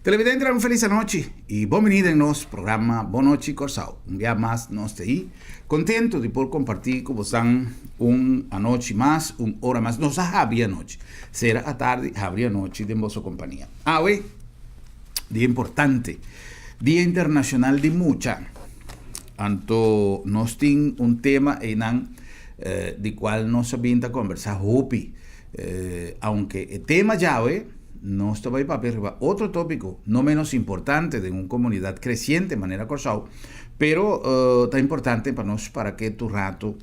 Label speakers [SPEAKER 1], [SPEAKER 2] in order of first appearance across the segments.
[SPEAKER 1] Televidente, un felis anochi i bon bini den nos programa Bon Nochi Kòrsou. Un bia mas nos ta ei kontentu di por kompartí ku bosan un anochi mas, un ora mas. Nos a habri anochi, sera atardi, habri anochi den boso kompania. Awe, dia importante, Dia Internashonal di Mucha. Anto nos tin un tema einan di kual nos a bin ta kombersá hopi. Aunke e tema djawe. Nos ta bai papia riba otro tópiko, no ménos importante den un komunidat kresiente manera Kòrsou, pero ta importante pa nos para ketu ratu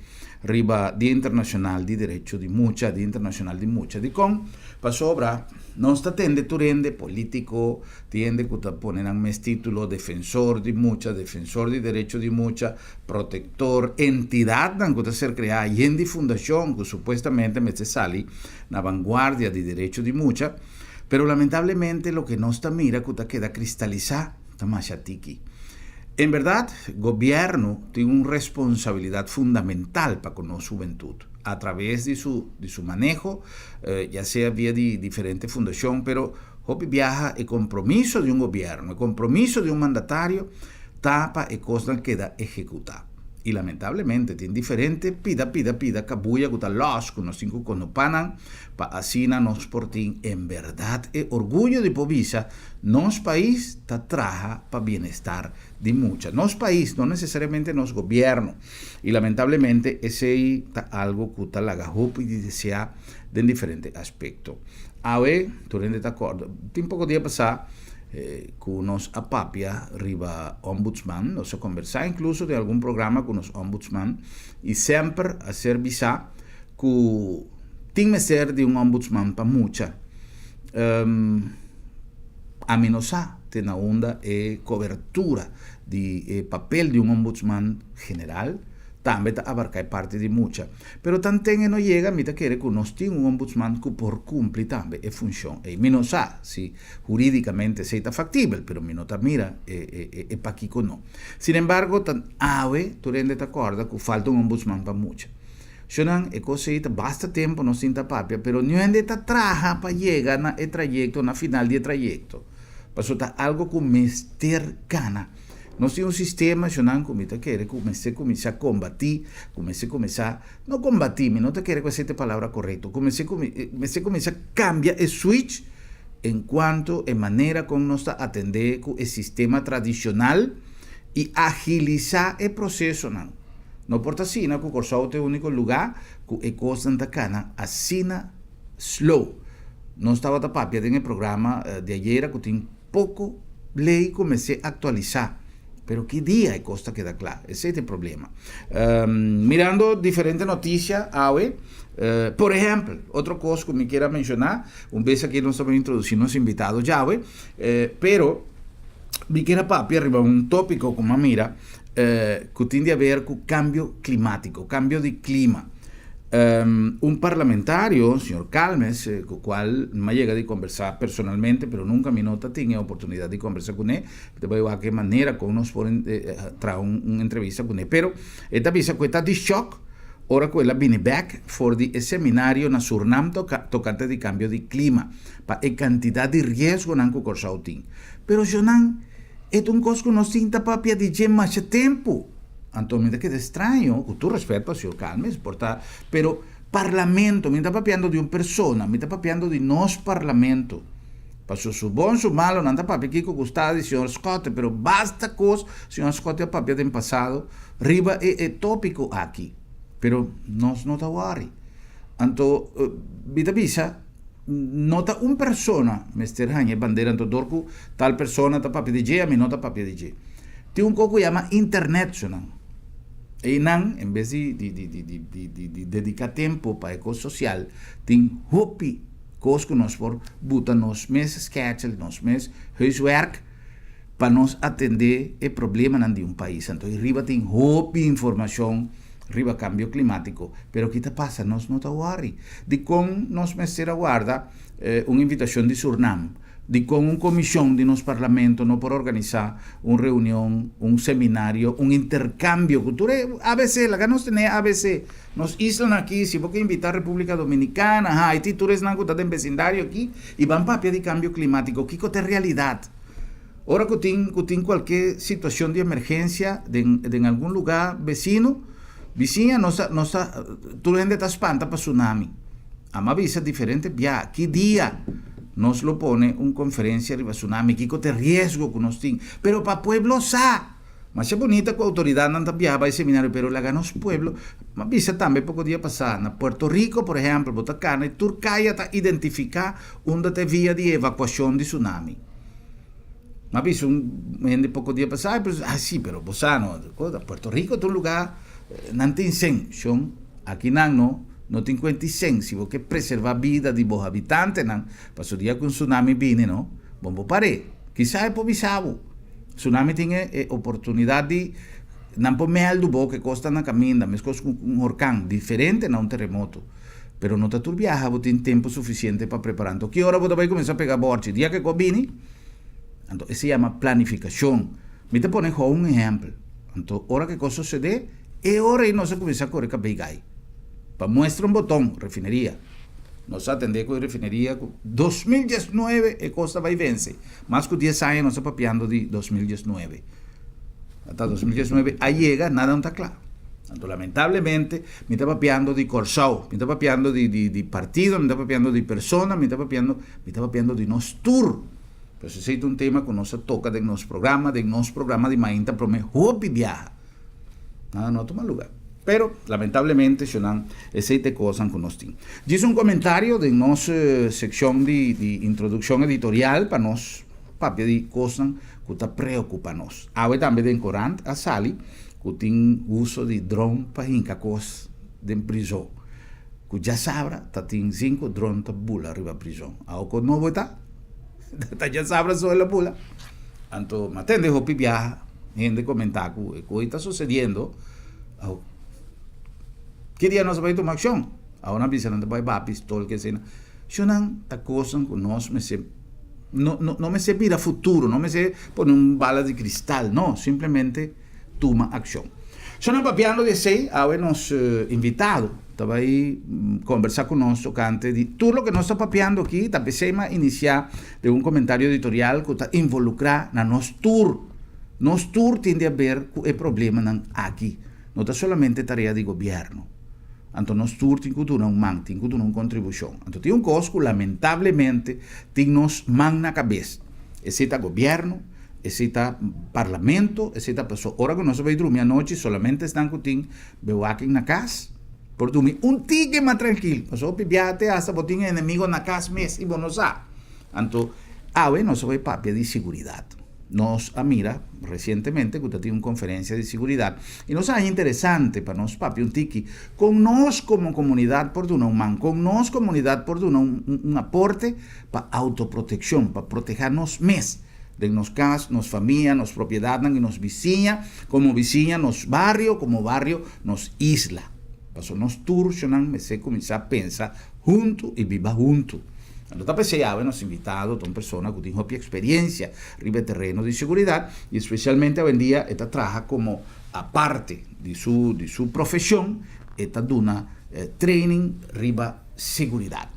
[SPEAKER 1] riba Dia Internashonal di Derecho di Mucha, Dia Internashonal di Mucha. Dikon? Pasobra nos ta tende tur hende polítiko, tin hende ku ta pone nan mes título defensor di mucha, defensor di derecho di mucha, protektor, entidatnan ku ta ser kreá yen di fundashon ku supuestamente mester sali na vanguardia di derecho di mucha, pero lamentablemente loke nos ta mira ku ta keda kristalisá ta masha tiki. En bèrdat, gobièrnu tin un responsabilidat fundamental pa ku nos hubentut, a traves di su di su maneho, ya sea via di diferente fundashon, pero hopi biaha e kompromiso di un gobièrnu, e kompromiso di un mandatario ta pa e kosnan keda ehekutá. I lamentablemente tin diferente pida pida pida kabuya ku ta lòs ku nos tin ku konopá nan pa asina nos por tin en bèrdat e orguyo di por bisa nos pais ta traha pa bienestar di mucha. Nos pais, no nesesariamente nos gobièrnu. I lamentablemente esei ta algu ku ta laga hopi di deseá den diferente aspekto. Awe tur hende ta kòrda tin poko dia pasá ku nos a papia riba ombudsman, nos a kombersá inkluso den algun programa ku nos ombudsman i semper a ser bisá ku tin mester di un ombudsman pa mucha. Ami no sa te na unda e kobertura di e papel di un ombudsman general tambe ta abarká e parti di mucha. Pero tanten e no yega mi ta kere ku nos tin un ombudsman ku por kumpli tambe e funshon ei. Mi no sa si Hurídicamente esei ta factibel, pero mi no ta mira e pakico no. Sin embargo, ta awe tur hende ta corda cu falta un ombudsman pa mucha. Shonan, e cos ei ta basta tempo nos tin ta papia, pero niun hende ta traha pa yega na e trayecto, na final di e trayecto. Pasobra ta algo cu mester cana. Nos tin un sistema, shonan, cu mi ta kere cu mester cuminsa combati, cu mester cuminsa, no combati, mi no ta kere cu esei ta e palabra corecto, cu mester mester cuminsa cambia e switch en cuanto e manera con nos ta atende cu e sistema tradicional y agilisa e procesonan. No por ta asina cu Corsou ta e unico luga cu e cosnan ta cana asina slow. Nos tabata papia den e programa di ayera cu tin poco ley cu mester actualisa. Pero ki dia e cos ta keda cla? Esey ta e problema. Mirando diferente noticia awe, por ehempel, otro cos cu mi kier a menciona, un bes aki nos ta bay introduci nos invitado djawe, pero mi kier a papia riba un topico cu mi a mira cu tin di haber cu cambio climatico, cambio di clima. Un parlamentario, señor Calmes, cu cual mi a yega di conversa personalmente, pero nunca mi no ta tin e oportunidad di conversa cune, Mi ta bai wak e manera kon nos por traha un entrevista kuné. Pero e ta bisa ku e ta di shòk ora ku el a bini bèk for di e seminario na Surnam tokante di kambio di klima pa e kantidat di riesgonan ku Kòrsou tin. Pero shònan, e ta un kos ku nos tin ta papia di dje masha tempu. Anto mi ta keda straño, ku tur rèspèt pa señor Calmes, por ta, pero parlamento, mi no ta papiando di un persona, mi ta papiando di nos parlamento. Paso su bon su malo nan ta papia kiko ku sta di señor Schotte pero basta kos señor Schotte a papia den pasado riba e e topiko aki pero nos no ta worry anto mi ta bisa no ta un persona mester haña e bandera anto dor ku tal persona ta papia di dje ami no ta papia di dje tin un kos ku yama internet su nan einan en bes di di di di di di dedica tempo pa e kos social tin hopi Kos ku nos por buta nos mes schedule, nos mes huiswerk pa nos atendé e problemanan di un pais. Anto ei riba tin hopi informashon riba kambio klimátiko, pero ki ta pasa? Nos no ta wòri. Dikon nos mester a warda un invitashon di Surnam? Dikon un komishon di nos parlamento no por organisá un reunion, un seminario, un interkambio ku tur e ABC? Laga nos tene e ABC. Nos islanan aki, si bo ke invitá Repúblika Dominikana, Haiti, tur esnan ku ta den besindario aki i ban papia di kambio klimátiko, kiko ta e realidat? Ora ku tin kualke situashon di emergensia den algun lugá besino, bisiña, nos ta, tur hende ta spanta pa tsunami. Ami a bisa diferente bia, ki dia nos lo pone un konferensia riba tsunami, kiko ta e riesgo ku nos tin. Pero pa pueblo sa, mas bunita ku outoridatnan ta biaha e seminario, pero laga nos pueblo, m'a bisa tambe poko dia pasá, na Puerto Rico, por ehèmpel, bo ta kana, tur kaya ta identifiká unda ta via di evakuashon di tsunami. M'a bisa un hende poko dia pasá, pero, ah sí, pero bo sa no, Puerto Rico ta un lugá, nan tin sen, shon, aki nan no, no tin kuenta sen, si bo ke preservá bida di bo habitantenan, paso dia ku un tsunami bini, no, bon bo par'é, kisas e por bisa bo, tsunami tin e oportunidat di nan por mèldu bo ku kos ta na kaminda, meskos ku un orkan, diferente na un teremoto. Pero no ta tur biaha bo tin tempu sufisiente pa prepará. Anto ki ora bo ta bai kuminsá pega bòrchi? Dia ku e kos bini? Anto esei yama planifikashon. Mi ta pone gou un ehèmpel. Anto ora ku e kos susedé, e ora ei nos a kuminsá kore kabei gai. Pa muestra un boton, refineria. Nos a atendé ku e refineria ku 2019 e kos ta bai vense. Mas ku 10 aña nos a papiando di 2019. Ata 2019 a yega, nada no ta kla. Anto lamentablemente, mi ta papiando di Kòrsou, mi ta papiando di partido, mi ta papiando di persona, mi ta papiando di nos tur. Pero esei ta un tema ku nos a toka den nos programa di Mainta Promé hopi biaha. Nada no a tuma lugá. Pero, lamentablemente, shonnan, esei ta e kosnan ku nos tin. Djis un komentario den nos sekshon di introdukshon editorial pa nos papia di kosnan ku ta preokupá nos. Awe tambe den korant a sali ku tin uso di drone pa hinka kos den prizòn. Ku djasabra ta tin 5 drone ta bula riba prizòn. Awo kon nobo ta? Ta djasabra so el a bula. Anto, m'a tende hopi biaha, hende komentá ku e kos ta susediendo. Awo, ki dia nos a bai tuma akshon? Awo nan bisa nan ta bai baha pistol ke asina. Shonnan ta kosnan ku nos mester no no no mester bira futuro, no mester pone un bala di kristal, no, simplemente tuma akshon. Shonnan, papiando di esei, awe nos invitado ta bai kombersá ku nos tokante di tur loke nos ta papiando aki. Ta p'esei m'a inisiá den un komentario editorial ku ta involukrá na nos tur. Nos tur tin di haber ku e problemanan aki. No ta solamente tarea di gobièrnu. Anto nos tur tin ku duna un man, tin ku duna un kontribushon. Anto tin un kos ku lamentablemente tin nos man na kabes. Esei ta gobièrnu, esei ta parlamento, esei ta pasobra ora ku nos a bai drumi anochi solamente esnan ku tin bewaking na kas por drumi un tiki mas trankil. Pasobra hopi biaha te hasta bo tin enemigo na kas mes i bo no sa. Anto awe nos a bai papia di siguridat. Nos a mira resientemente ku ta tin un konferensia di siguridat i nos a haña interesante pa nos papia un tiki kon nos komo komunidat por duna un man, kon nos komunidat por duna un aporte pa outoprotekshon, pa protehá nos mes den nos kas, nos famia, nos propiedatnan i nos bisiña, komo bisiña nos bario, komo bario nos isla. Pasobra nos tur shonnan mester kuminsá pensa huntu i biba huntu. Anto ta p'esei awe nos invitado ta un persona ku tin hopi eksperensia riba e tereno di seguridat i espesialmente awendia e ta traha komo aparte di su profeshon e ta duna training riba seguridat.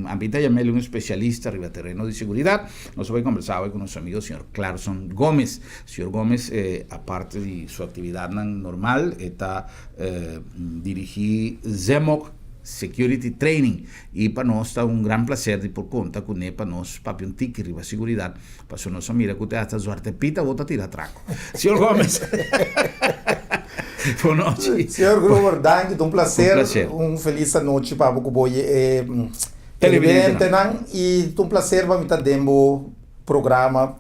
[SPEAKER 1] Ami ta yam'el un espesialista riba tereno di seguridat. Nos a bai kombersá awe ku nos amigo señor Clarson Gomez. Señor Gomez, aparte di su aktividatnan normal, e ta dirigí Zemok Security Training i pa nos ta un gran plaser di por konta kuné pa nos papia un tiki riba seguridat, pasobra nos a mira ku te hasta Zwarte Piet awor ta tira atrako. Señor Gomez, bon nochi.
[SPEAKER 2] Señor Gruber, danki, ta un plaser.
[SPEAKER 1] Un plaser.
[SPEAKER 2] Un felis anochi pa bo ku bo e televidentenan i ta un plaser pa mi ta den bo programa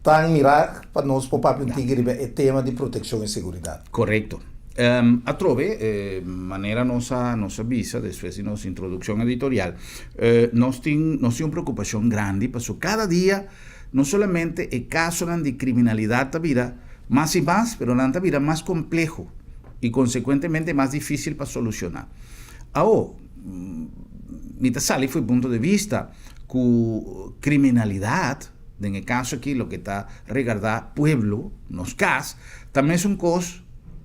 [SPEAKER 2] tan mira pa nos por papia un tiki riba e tema di protekshon i seguridat.
[SPEAKER 1] Korekto. Atrobe, manera nos a bisa despues di nos introdukshon editorial, nos tin un preokupashon grandi pasobra kada dia no solamente e kasonan di kriminalidat ta bira mas i mas, pero nan ta bira mas kompleho i konsekuentemente mas difísil pa solushoná. Awo, mi ta sali for e punto di vista ku kriminalidat, den e kaso aki loke ta regardá pueblo, nos kas, ta mesun kos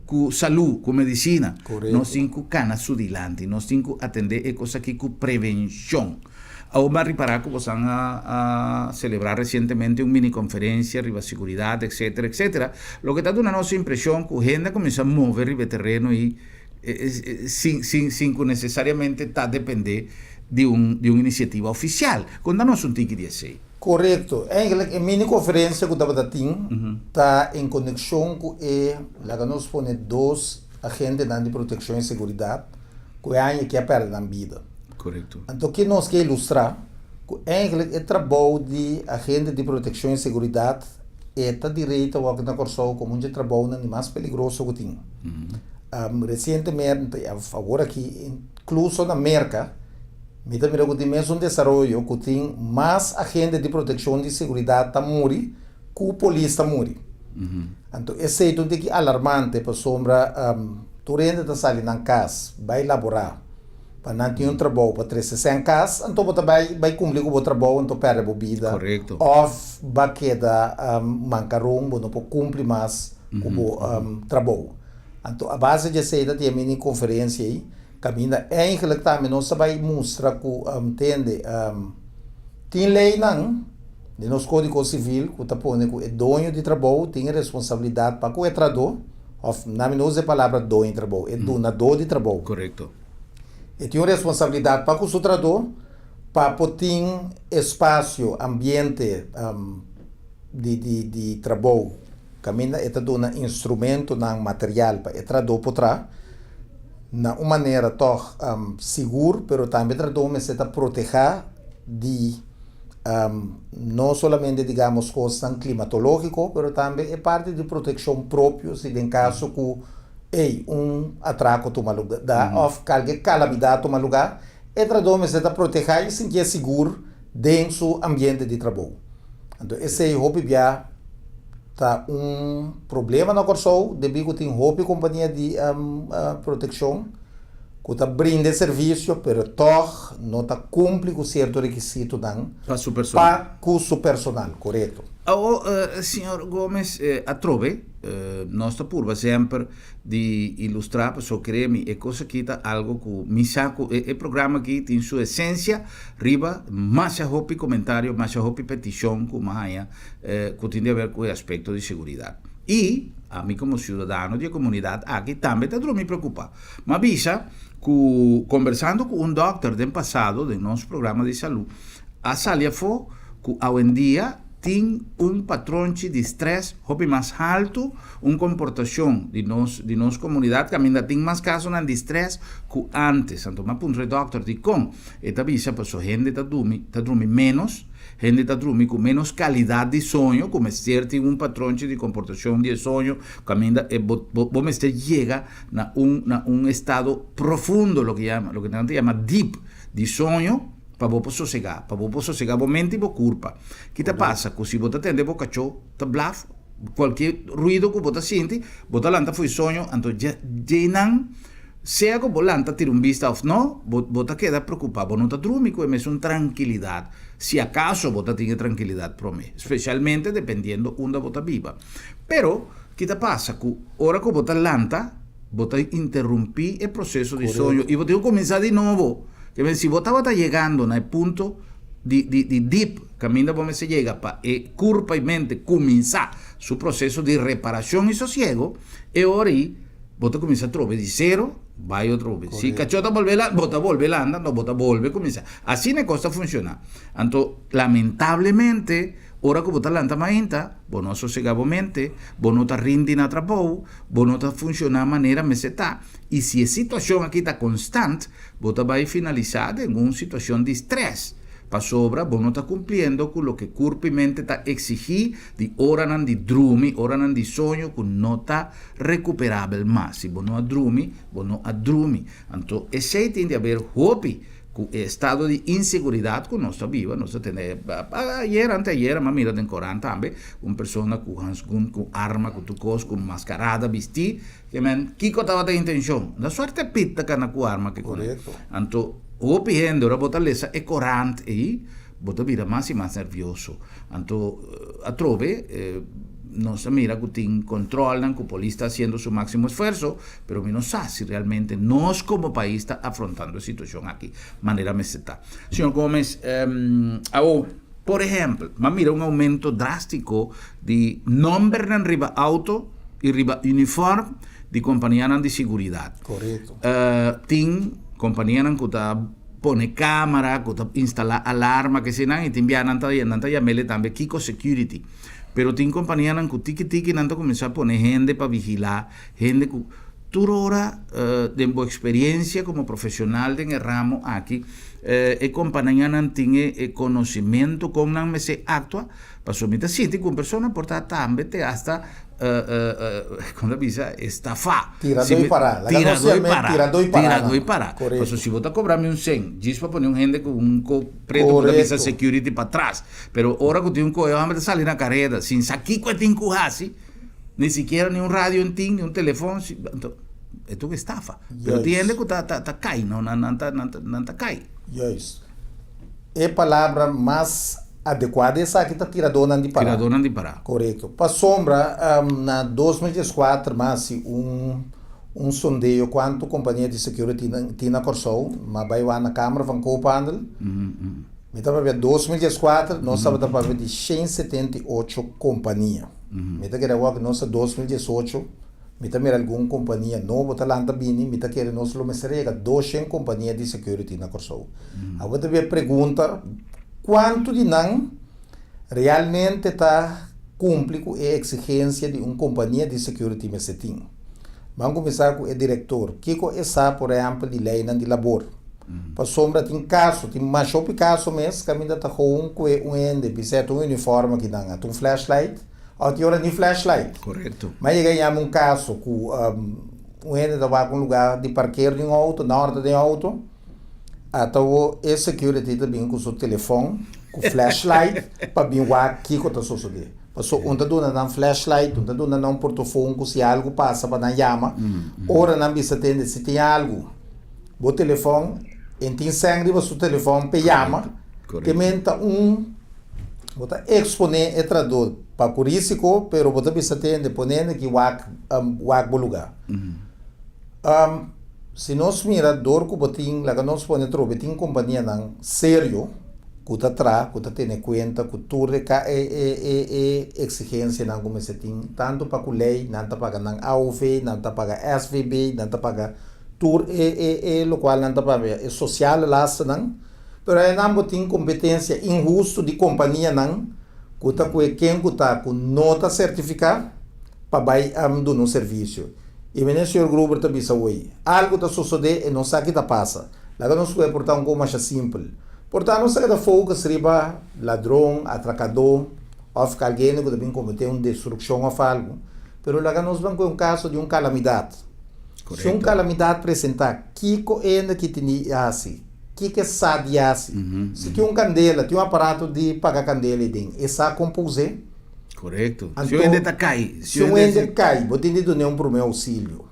[SPEAKER 1] ku salú, ku medisina. Nos tin ku kana su dilanti, nos tin ku atendé e kos aki ku prevenshon. Awor mi a ripará ku bosan a selebrá resientemente un mini konferensia riba siguridat etsetera etsetera, loke ta duna nos impreshon ku hende a kuminsá move riba e tereno i sin sin sin ku nesesariamente ta dependé di un di un inisiativa ofisial. Konta nos un tiki di esei.
[SPEAKER 2] Korekto. Eigenlijk e mini konferensia ku tabata tin ta en konekshon ku e, laga nos pone dos agentenan di protekshon i seguridat ku e aña aki a pèrdè nan bida.
[SPEAKER 1] Korekto.
[SPEAKER 2] Anto ke nos ke ilustrá ku eigenlijk e trabou di agente di protekshon i seguridat e ta direi ta wòrdu na Kòrsou komo un dje trabounan di mas peligroso ku tin. Resientemente, awor aki, inkluso na Merka, mi ta mira ku tin mes un desaroyo ku tin mas agente di protekshon di seguridat ta muri ku polis ta muri. Anto esei ta un tiki alarmante pasobra tur hende ta sali nan kas bai laborá pa nan tin un trabou pa trese sèn kas, anto bo ta bai bai kumpli ku bo trabou anto pèrdè bo bida òf ba keda mankaron bo no por kumpli mas ku bo trabou. Anto a base di esei ta tin e mini konferensia ei kaminda eigenlijk tambe nos ta bai mustra ku tende tin leinan den nos kódigo sivil ku ta pone ku e doño di trabou tin e responsabilidat pa ku e trahadó òf nan mi no usa e palabra doño di trabou e dunadó di trabou.
[SPEAKER 1] Korekto.
[SPEAKER 2] E tin un responsabilidat pa ku su trahadó pa por tin espasio, ambiente di di di trabou kaminda e ta duna instrumentonan, material pa e trahadó por traha na un manera tòg sigur pero tambe e trahadó mester ta protehá di no solamente digamos kosnan klimatológiko pero tambe e parti di protekshon propio si den kaso ku ey un atrako tuma lugá òf kalke kalamidat tuma lugá e trahadó mester ta protehá i sintié sigur den su ambiente di trabou. Anto esei hopi bia ta un problema na Kòrsou debí ku tin hopi kompania di protekshon ku ta brinda e servisio pero tòg no ta kumpli ku sierto rekisitonan
[SPEAKER 1] Pa su personal.
[SPEAKER 2] pa ku su personal, korekto.
[SPEAKER 1] Awor, señor Gomez, atrobe nos ta purba semper di ilustrá pasobra kere mi e kos aki ta algo ku mi sa ku e programa aki tin su esensia riba masha hopi komentario, masha hopi petishon ku mi a haña ku tin di haber ku e aspekto di seguridat. I ami komo siudadano di e komunidat aki tambe ta drumi preokupá. Mi a bisa ku kombersando ku un dòkter den pasado den nos programa di salú a sali afó ku awendia tin un patronchi di strès hopi mas haltu, un komportashon di nos di nos komunidat kaminda tin mas kasonan di strès ku ántes. Anto mi a puntra e dòkter dikon. E ta bisa pasobra hende ta dumi ta drumi ménos, hende ta drumi ku ménos kalidat di soño, ku mester tin un patronchi di komportashon di e soño kaminda e bo bo mester yega na un na un estado profundo loke yama loke nan ta yama deep di soño pa bo por sosegá, pa bo por sosegá bo mente i bo kurpa. Ki ta pasa? Ku si bo ta tende bo kachó ta blaf, kualke ruido ku bo ta sinti, bo ta lanta for e soño, anto dje djeinan sea ku bo lanta tira un bista òf no, bo bo ta keda preokupá, bo no ta drumi ku e mesun trankilidat, si akaso bo ta tin e trankilidat promé, spesialmente dependiendo unda bo ta biba. Pero, ki ta pasa? Ku ora ku bo ta lanta, bo ta interumpí e proseso di soño i bo tin ku kuminsá di nobo. Ke men si bo tabata yegando na e punto di di di dip kaminda bo mester yega pa e kurpa i mente kuminsá su proseso di reparashon i sosiego, e ora ei bo ta kuminsá trobe di sero bai otro bes. Si kachó ta bolbe landa, bo ta bolbe landa, anto bo ta bolbe kuminsá. Asina e kos ta funshoná. Anto lamentablemente Ora ku bo ta lanta mainta, bo no a sosegá bo mente, bo no ta rindi na trabou, bo no ta funshoná manera mester ta. I si e situashon aki ta konstant, bo ta bai finalisá den un situashon di strès, pasobra bo no ta kumpliendo ku loke kurpo i mente ta eksigí di oranan di drumi, oranan di soño ku no ta rekuperabel mas. Si bo no a drumi, bo no a drumi. Anto esei tin di haber hopi Ku e estado di inseguridat ku nos ta biba, nos ta tene, ayer, anteayer, mi a mira den koran tambe, un persona ku hansgun, ku arma, ku tur kos, ku maskarada bistí, ke men, kiko tabata e intenshon? Na suerte pit ta kana ku arma ke kuné. Anto, hopi hende ora bo ta lesa e korant ei, Bo ta bira mas i mas nervioso. Anto atrobe nos a mira ku tin kontrolnan ku polis ta hasiendo su máksimo esfuerso, pero mi no sa si realmente nos komo pais ta afrontando e situashon aki manera mester ta. Señor Gomez, awo, por ehèmpel, m'a mira un oumento drástiko di nòmbernan riba outo i riba unifòrm di kompanianan di siguridat.
[SPEAKER 2] Korekto.
[SPEAKER 1] Tin kompanianan ku ta pone camara cu ta instala alarma ke eseinan y tin bia nan ta nan ta yamele tambe Kiko Security pero tin companianan cu tiki tiki nan ta cuminsa pone hende pa vigila hende cu tur ora den bo experiencia como profesional den e ramo aki e companianan tin e conocimento con nan mester actua pasobra mi ta sinti cu un persona por ta tambe te hasta Kon ta bisa estafá.
[SPEAKER 2] Tiradó i pará. Laga nos
[SPEAKER 1] Tiradó i
[SPEAKER 2] yam'é
[SPEAKER 1] pará.
[SPEAKER 2] tiradó i pará
[SPEAKER 1] Tiradó i
[SPEAKER 2] nan.
[SPEAKER 1] pará.
[SPEAKER 2] Korekto.
[SPEAKER 1] Pasobra si bo ta kobra mi un sen, djis pa pone un hende ku un ko pretu ku ta bisa
[SPEAKER 2] Korekto.
[SPEAKER 1] security patras. Pero ora ku tin un kohe hòmber ta sali na kareda sin sa kiko e tin ku hasi, ni sikiera ni un radio e tin, ni un telefòn, si, anto e ta un estafa. Pero tin hende
[SPEAKER 2] Juist.
[SPEAKER 1] ku ta ta ta kai, no, nan nan ta nan ta nan ta kai.
[SPEAKER 2] Juist. E palabra mas adekuá di esaki ta tiradónan di pará.
[SPEAKER 1] Tiradónan di pará.
[SPEAKER 2] Korekto. Pasobra na 2014 mi a hasi un un sondeo kuantu kompania di security tin na Kòrsou. Mi a bai wak na Kamer van Koophandel. Mi ta papia 2014 nos tabata papia di 178 kompania. Mi ta kere awor ku nos ta 2018. Mi ta mira algun kompania nobo ta lanta bini, mi ta kere nos lo mester yega doshen kompania di security na Kòrsou. Awor ta bin e pregunta, kuantu di nan realmente ta kumpli ku e eksigensia di un kompania di security mester tin? Ban kuminsá ku e direktor, kiko e sa por ehèmpel di leinan di labor? Pasobra tin kaso, tin masha hopi kaso mes kaminda ta gewoon kue un hende bis'é ta un uniforme kinan, a ta un flashlight, Awe tin ora ni flashlight.
[SPEAKER 1] Korekto.
[SPEAKER 2] Mi a yega yama un kaso ku un hende ta wak un lugar di parker di un outo, na ora ta den outo, ata awo e security ta bin ku su telefon ku flashlight pa bin wak kiko ta sosode. Paso un ta duna nan flashlight, un ta duna nan un portofon ku si algu pasa pa nan yama. Ora nan bisa tende si tin algu, bo telefon, en tin sèn riba su telefon p'e yama. Te men ta un Bo ta exponé e trahador pa ku risiko, pero bo ta bisa tende ponende ki wak wak bo lugá. Si nos mira dor ku bo tin, laga nos pone atrobe, tin kompanianan serio ku ta traha, ku ta tene kuenta ku tur e ka e e e e eksigensianan ku mester tin, tantu pa ku lei, nan ta paga nan AOV, nan ta paga SVB, nan ta paga tur e e e lokual nan ta paga, e sosiale lasternan. Pero einan bo tin kompetensia inhustu di kompanianan ku ta kue ken ku ta ku no ta sertifiká pa bai duna un servisio. I mene señor Gruber ta bisa hoy, algu ta sosodé e no sa ki ta pasa. Laga nos kue por ta un kos masha simpel. Por ta nos ta keda focus riba ladron, atrakadó òf kalgende ku ta bin kometé un destrukshon òf algu. Pero laga nos ban kue un kaso di un kalamidat. Si un kalamidat presentá, kiko hende ki tin di hasi? Kiko e sa di hasi? Si tin un kandela, tin un aparato di paga kandela ei den, e sa kon pa us'é?
[SPEAKER 1] Korekto. Si un hende ta kai.
[SPEAKER 2] Si un hende kai, bo tin di dun'é un promé ousilio.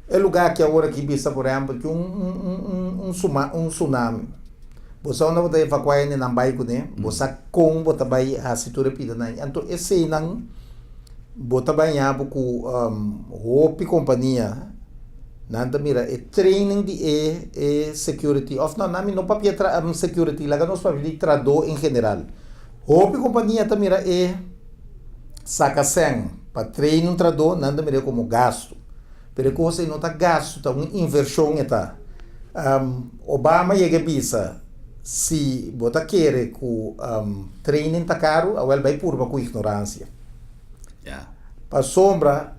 [SPEAKER 2] E lugá aki awor aki bisa, por ehèmpel, tin un un tsunami. Bo sa unda bo ta evakuá hendenan bai kuné, bo sa kon bo ta bai hasi tur e pidanan ei. Anto eseinan bo ta baña bo ku hopi kompania. Nan ta mira e training di e e security of no nan mi no papia tra security laga nos papia di tradó en general. Hopi kompania ta mira e saka sèn pa train un tradó nan ta mir'é komo gastu. Pero e kos ei no ta gastu ta un invershon e ta. Obama yega e bisa si bo ta kere ku training ta karu awel bai purba ku ignoransia. Pasobra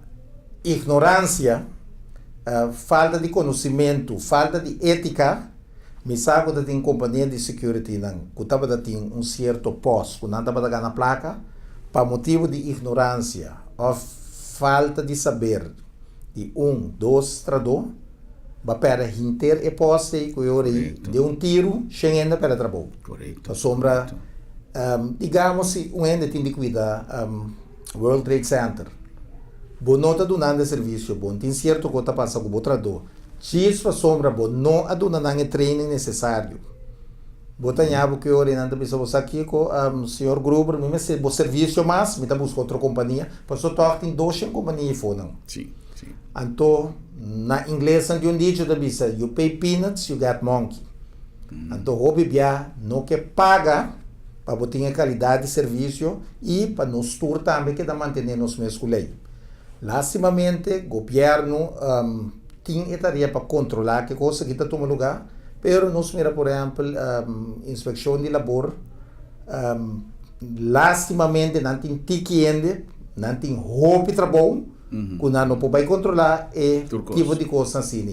[SPEAKER 2] ignoransia, falta di konosimentu, falta di étika, mi sa ku ta tin kompania di securitynan ku tabata tin un sierto pòst ku nan tabata gana plaka, pa motibu di ignoransia òf falta di saber di un, dos trahadó, bo a pèrdè henter e pòst ei ku e ora ei den un tiru shen hende a pèrdè trabou. Pasobra, digamos si un hende tin di kuida World Trade Center. Bo no ta dunando e servicio bon. Tin cierto cu ta pasa cu bo trahador. Djis pasobra bo no a duna nan e training necesario. Bo ta ña bo ki ora i nan ta bisa bo sa kiko, señor Gruber, mi mester bo servisio mas, mi ta buska otro kompania, pasobra tòg tin doshen kompania ifo nan.
[SPEAKER 1] Sí, sí.
[SPEAKER 2] Anto, na ingles nan tin un dicho ta bisa, you pay peanuts, you get monkey. Anto hopi bia no ke paga pa bo tin e kalidat di servisio i pa nos tur tambe keda mantené nos mes ku lei. Lastimamente, gobièrnu tin e tarea pa kontrolá ke kos aki ta tuma lugá, pero nos mira por ehèmpel inspekshon di labor, lastimamente nan tin tiki hende, nan tin hopi trabou ku nan no por bai kontrolá e tipo di kosnan asina.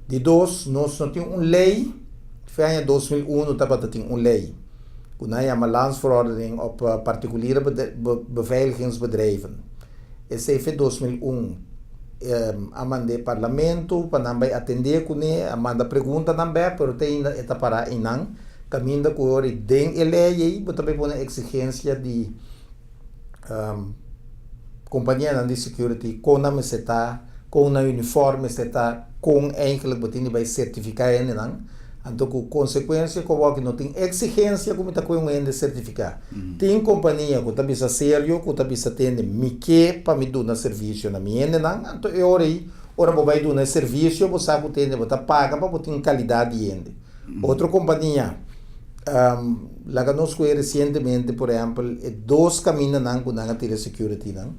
[SPEAKER 2] Di dos, nos no tin un lei, fe aña 2001 tabata tin un lei ku nan yama Landsverordening op Particuliere Beveiligingsbedrijven. Esei fe 2001 a mand'é parlamento pa nan bai atendé kuné, a manda preguntanan bèk pero te ainda e ta pará einan kaminda ku ora den e lei ei bo ta bai pone eksigensia di kompanianan di security kon nan mester ta, kon nan uniform mester ta, kon eigenlijk bo tin di bai sertifiká hendenan. Anto ku konsekuensia ku awor no tin eksigensia ku mi ta kohe un hende sertifiká. Tin kompania ku ta bisa serio ku ta bisa tende mi ke pa mi duna servisio na mi hendenan, anto e ora ei ora bo bai duna e servisio bo sa ku tende bo ta paga pa bo tin kalidat di hende. Otro kompania laga nos kohe resientemente por ehèmpel e dos kamindanan ku nan a tira securitynan.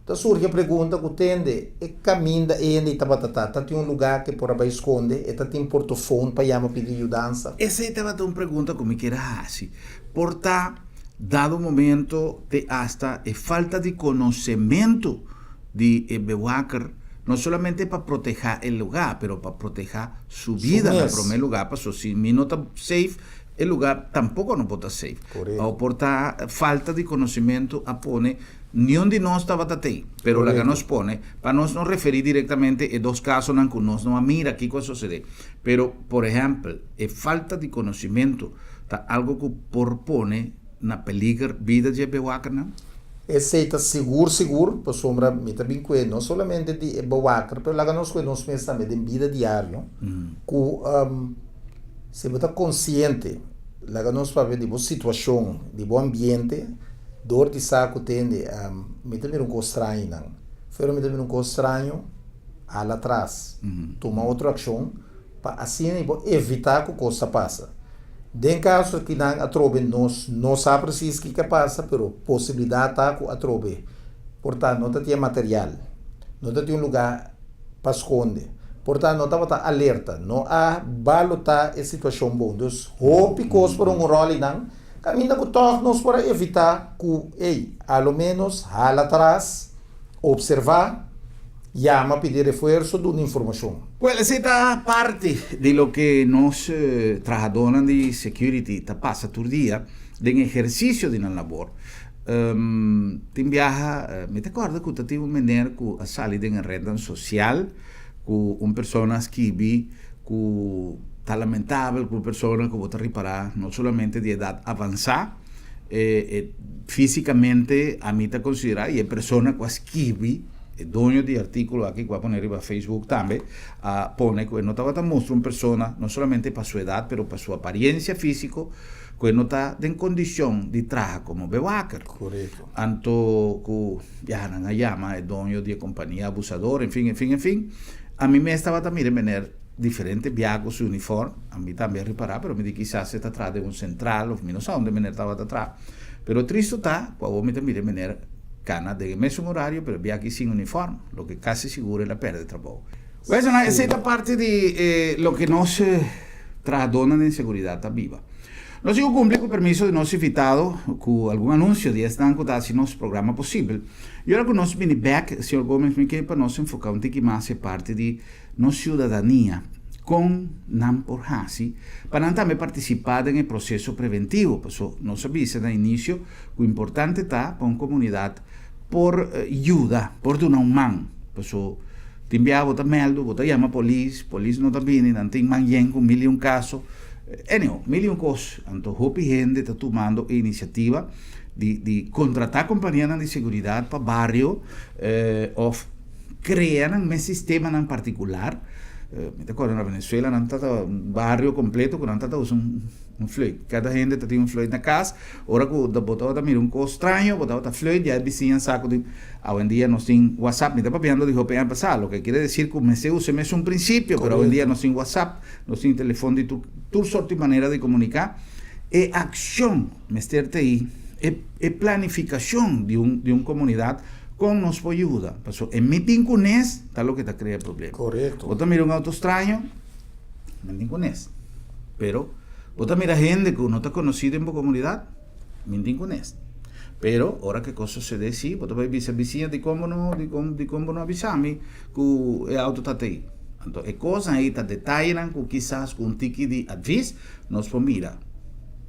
[SPEAKER 2] Ta surgi e pregunta ku tende e kaminda e hende tabata ta, ta tin un lugá ku e por a bai skonde? E ta tin portofon pa yama pidi yudansa?
[SPEAKER 1] Esei tabata un pregunta ku mi kier a hasi. Por ta dado momento te asta e falta di konosementu di e bewaker, no solamente pa protehá e lugá, pero pa protehá su bida na promé lugá, pasobra si mi no ta safe, E lugar tampoco no por ta safe. O por ta falta di conocimento a pone niun di nos tabata tey. Pero laga nos pone pa nos no referi directamente e dos casonan cu nos no a mira kico a sucede. Pero por ehempel e falta di conocimento ta algo cu por pone na peliger bida dje bewakernan?
[SPEAKER 2] Esey ta sigur sigur pasobra mi ta bin cue no solamente di e bewaker pero laga nos cue nos mes tambe den bida diario cu Si bo ta konsiente, laga nos papia di bo situashon, di bo ambiente, dor di sa ku tende, mi ta mira un kos straño nan. Pero mi ta mira un kos straño, hala atras, tuma otro akshon pa asina bo evitá ku kos ta pasa. Den kaso aki nan atrobe nos no sa presis kiko a pasa, pero posibilidat ta ku atrobe por ta no ta tin e material, no ta tin un lugá pa skonde. Por ta no tabata alerta, no a balotá e situashon bon. Dus hopi kos por un ròl einan, kaminda ku tòg nos por a evitá ku, ey, a lo ménos hala atras, opservá, yama pidi refuerso, duna informashon.
[SPEAKER 1] Wèl, esei ta parti di loke nos trahadónan di security ta pasa tur dia den ehersisio di nan labor. Tin biaha mi ta kòrda ku ta tin un meneer ku a sali den e rednan sosial ku un persona a skibi ku ta lamentabel ku un persona ku bo ta ripará no solamente di edat avansá e físikamente ami ta konsiderá i e persona ku a skibi e doño di e artíkulo aki ku a pone riba Facebook tambe a pone ku e no tabata mustra un persona no solamente pa su edat pero pa su apariencia físiko ku e no ta den kondishon di traha komo bewaker.
[SPEAKER 2] Korekto.
[SPEAKER 1] Anto ku ya nan a yama e doño di e kompania abusador, en fin, en fin, en fin. Ami mes tabata mira e meneer diferente bia ku su uniform, ami tambe a ripará, pero mi di kisas e ta traha den un sentral of mi no sa unda e meneer tabata traha. Pero tristu ta ku awor mi ta mira e meneer kana den e mesun orario pero e bia aki sin uniform, loke kasi sigur el a pèrdè trabou. Bueno, esei ta parti di e loke nos trahadónan den seguridat ta biba. Nos tin ku kumpli ku permiso di nos invitado ku algun anunsio di esnan ku ta hasi nos programa posibel. I ora ku nos bini bèk, señor Gomez, mi ke pa nos enfoká un tiki mas e parti di nos siudadania, kon nan por hasi pa nan tambe partisipá den e proseso preventivo. Paso nos a bisa na inisio ku importante ta pa un komunidat por yuda, por duna un man. Paso tin biaha bo ta mèldu, bo ta yama polis, polis no ta bini, nan tin man yen ku mil i un kaso. Anyhow, mil i un kos. Anto hopi hende ta tumando e inisiativa di di kontratá kompanianan di seguridat pa bario òf krea nan mes sistemanan partikular. Mi ta kòrda na Venezuela nan tata un bario kompleto ku nan tata usa un fluit. Kada hende ta tin un fluit na kas. Ora ku bo tabata mira un kos straño bo tabata fluit ya e bisiña sa ku tin. Awendia nos tin WhatsApp. Mi ta papiando di hopi aña pasá loke kere desir ku mester usa e mesun prinsipio pero awendia nos tin WhatsApp, nos tin telefòn di tur tur sort di manera di komuniká. E akshon mester ta ei, e planifikashon di un di un komunidat kon nos por yuda. Pasobra e mitin kunes ta loke ta krea problema.
[SPEAKER 2] Korekto.
[SPEAKER 1] Bo ta mira un outo straño, mitin kunes. Pero bo ta mira hende ku no ta konosí den bo komunidat, mitin kunes. Pero ora ku e kos sosodé si, bo ta bai bisa bisiña dikon bo no dikon dikon bo no a bisa mi ku e outo ta t'ei. Anto e kosnan ei ta detayenan ku kisas ku un tiki di advis nos por mira.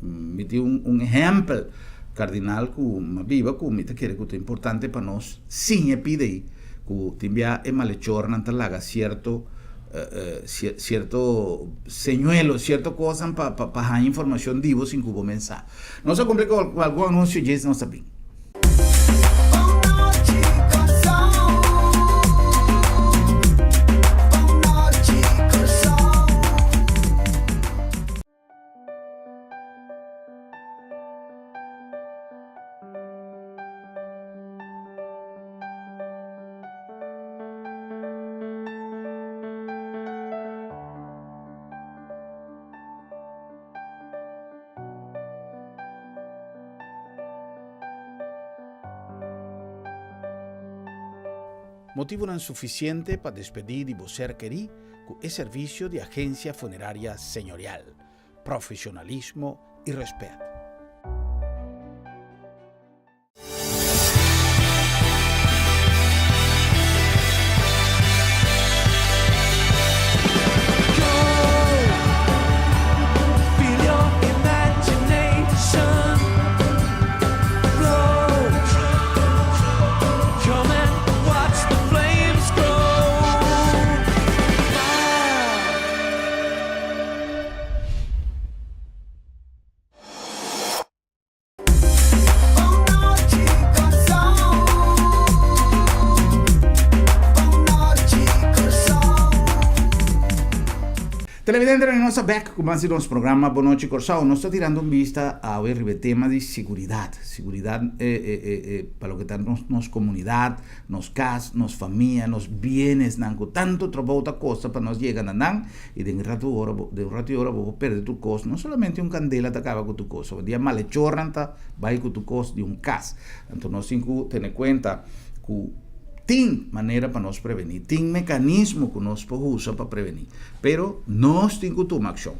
[SPEAKER 1] Mi tin un un ehèmpel kardinal ku mi a biba ku mi ta kere ku ta importante pa nos siña e pida ei ku tin bia e malechornan ta laga sierto sierto señuelo, sierto kosnan pa pa haña informashon di bo sin ku bo mensá. Nos a kumpli ku algun anunsio djes nos ta bin. Motibunan sufisiente pa despedí di bo ser kerí ku e servisio di Agencia Funeraria Señorial. Profesionalismo i rèspèt. Televidentenan nos ta bek ku mas di nos programa Bon Nochi Kòrsou. Nos ta tirando un bista awe riba e tema di siguridat. Siguridat pa loke ta nos komunidat, nos kas, nos famia, nos bienesnan ku tantu trabou ta kosta pa nos yega na nan. I den ratu ora bo, den un ratu i ora bo por perde tur kos, no solamente un kandela ta kaba ku tur kos, awendia malechornan ta bai ku tur kos di un kas. Anto nos tin ku tene kuenta ku tin manera pa nos prevení, tin mekanismo ku nos por usa pa prevení, pero nos tin ku tuma akshon.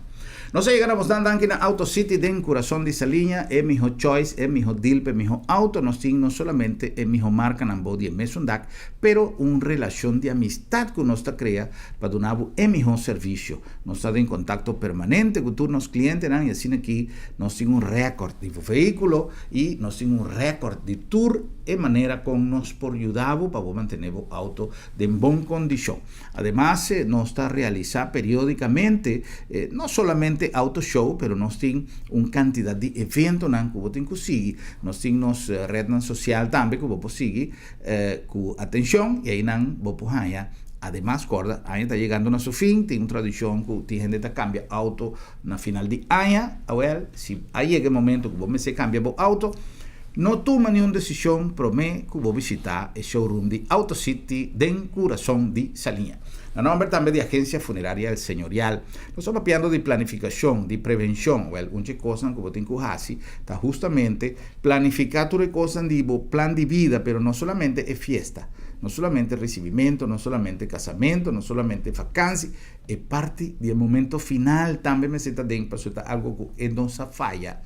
[SPEAKER 1] Nos a yega na bosnan danki na Auto City den kurason di Saliña, e miho choice, e miho deal pa e miho auto. Nos tin no solamente e miho markanan bou di e mesun dak, pero un relashon di amistad ku nos ta krea pa duna bo e mihó servisio. Nos ta den kontakto permanente ku tur nos klientenan i asina aki nos tin un rèkòrt di bo vehíkulo i nos tin un rèkòrt di tur e manera kon nos por yuda bo pa bo mantené bo outo den bon kondishon. Ademas nos ta realisá periódikamente no solamente auto show pero nos tin un kantidat di eventonan ku bo tin ku sigui. Nos tin nos retnan sosial tambe ku bo por sigui Ku atenshon i einan bo por haña. Ademas kòrda, aña ta yegando na su fin, tin un tradishon ku tin hende ta kambia outo na final di aña. Awèl, si a yega e momento ku bo mester kambia bo outo, no tuma niun desishon promé ku bo bishitá e showroom di Auto City den kurason di Saliña. Na nòmber tambe di Agensia Funeraria El Señorial. Nos ta papiando di planifikashon, di prevenshon. Wèl, un dje kosnan ku bo tin ku hasi ta hustamente Planifica tur e cosnan di bo plan di bida, pero no solamente e fiesta, no solamente recibimento, no solamente casamento, no solamente vakantie, e parti di e momento final tambe mester ta den pasobra ta algo cu e no sa faya.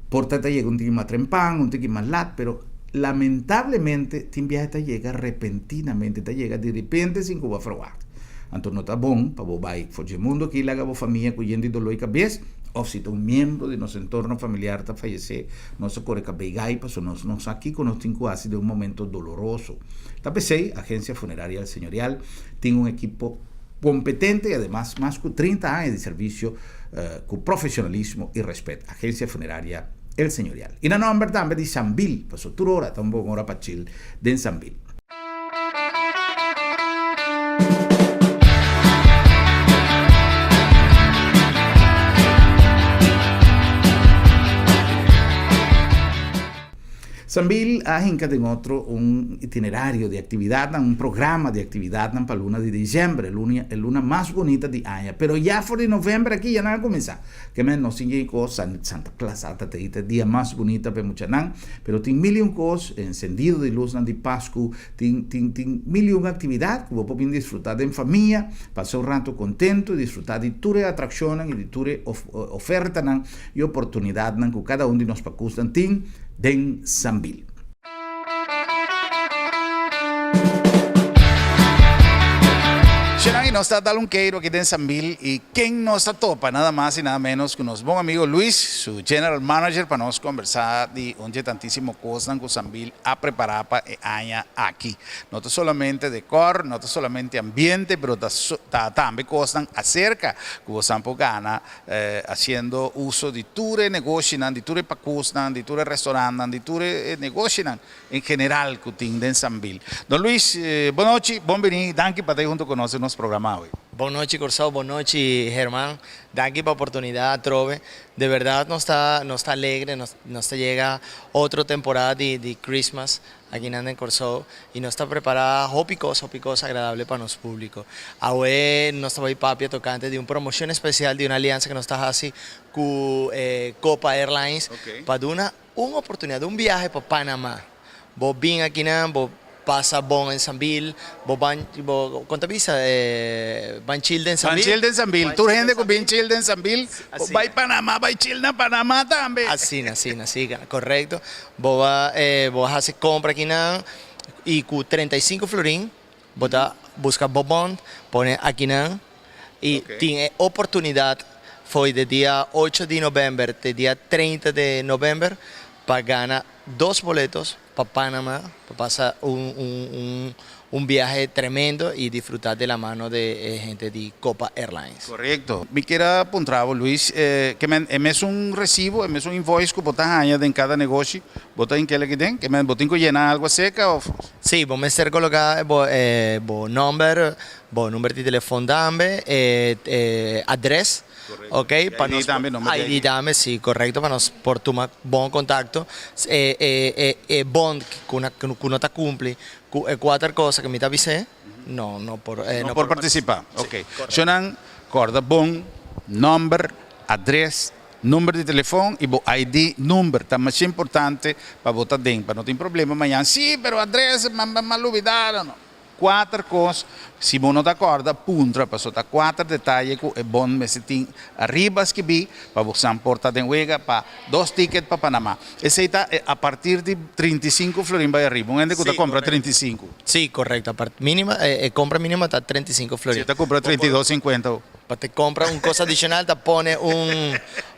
[SPEAKER 1] Por ta ta yega un tiki mas trempan, un tiki mas lat, pero lamentablemente tin biaha ta yega repentinamente, ta yega di repente sin cu bo a verwacht. Anto no ta bon pa bo bay for dje mundo aki laga bo famia cu yen di dolor y cabes, Of si ta un miembro di nos entorno familiar ta fayesé, nos ta kore kabei gai pasobra nos no sa kiko nos tin ku hasi den un momento doloroso. Ta p'esei, Agencia Funeraria El Señorial tin un ekipo kompetente i ademas mas ku 30 aña di servisio ku profesionalismo i respet. Agencia Funeraria El Señorial. I na nòmber tambe di Sambil, pasobra tur ora ta un bon ora pa chil den Sambil. Sambil a hinka den otro un itinerario di aktividatnan, un programa di aktividatnan pa luna di diciember, e luna e luna mas bunita di aña. Pero ya for di november aki ya nan a kuminsá. Ke men nos tin kos, Santa Claus a ta ta e dia mas bunita pa e muchanan, pero tin mil i un kos, ensendido di lusnan di Pasku, tin tin tin mil i un aktividat ku bo por bin disfrutá den famia, pasa un rato kontentu i disfrutá di tur e atrakshonnan i di tur e ofertanan i oportunidatnan ku kada un di nos pakusnan tin den Sambil. Shenan i nos ta dal un keiro aki den Sambil i ken nos ta topa nada mas i nada menos ku nos bon amigo Luis, su general manager pa nos kombersá di un dje tantísimo kosnan ku Sambil a prepará pa e aña aki. No ta solamente dekor, no ta solamente ambiente, pero ta ta tambe kosnan aserka ku bosan por gana Haciendo uso di tur e negoshinan, di tur e pacusnan, di tur e restaurantnan, di tur e negoshinan en general cu tin den Sambil. Don Luis, bon nochi, bon bini, danki pa ta hunto cu nos den nos programa awe.
[SPEAKER 3] Bon nochi Corsou, bon nochi Herman, danki pa oportunidad atrobe. De berdad nos ta nos ta alegre, nos nos ta yega otro temporada di di Christmas Akinan den Kòrsou i nos ta prepará hopi kos, hopi kos agradable pa nos públiko. Awe nos ta bai papia tokante di un promoshon espesial di un aliansa ku nos ta hasi ku Copa Airlines pa duna un oportunidat, un biahe pa Panama. Bo bin akinan, bo pasa bon en Sambil, bo ban, bo, kon ta bisa, ban chill den Sambil.
[SPEAKER 1] Ban chill den Sambil. Tur hende ku bin chill den Sambil, bo bai Panama, bai chill na Panama tambe.
[SPEAKER 3] Asina, asina, si, korekto. Bo a bo a hasi kompra akinan i ku 35 florin bo ta buska bo bond pone akinan i tin e oportunidat for di dia ocho di november te dia 30 di november pa gana dos boletos pa Panama pa pasa un un un biahe tremendo i disfruta de la mano de e hente di Copa Airlines.
[SPEAKER 1] Korekto. Mi kier a puntra bo Luis, ke men e mesun resibo, e mesun invoice ku bo ta haña den kada negoshi, bo ta hink'el aki den? Ke men bo tin ku yena algu aserka òf?
[SPEAKER 3] Sí, bo mester koloká bo bo nòmber, bo number di telefon tambe, e adres, ok, pa nos
[SPEAKER 1] ID tambe, nomber di ID.
[SPEAKER 3] ID tambe, sí, korekto, pa nos por tuma bon kontakto. E e e bond ku ku no ta kumpli Ku e kuater cosa ku mi ta bis'é, no, no por,
[SPEAKER 1] No por partisipá. Ok. Shonnan, kòrda bon, nòmber, adrès, number di telefòn i bo ID number ta masha importante pa bo ta den, pa no tin problema mañan. Sí, pero adrès, m'a m'a lubidá. No, no. Kuater kos, si bo no ta kòrda, puntra, pasobra ta kuater detaye ku e bon mester tin ariba skibí pa bo san por ta den wega pa dos ticket pa Panamá. Esei ta a partir di 35 florin bai ariba. Un hende ku ta kompra 35.
[SPEAKER 3] Sí, korekto. Apart mínima, e kompra mínimo ta 35 florin.
[SPEAKER 1] Si ta kumpra 32,50 ho.
[SPEAKER 3] Pa te kompra un kos adishonal ta pone un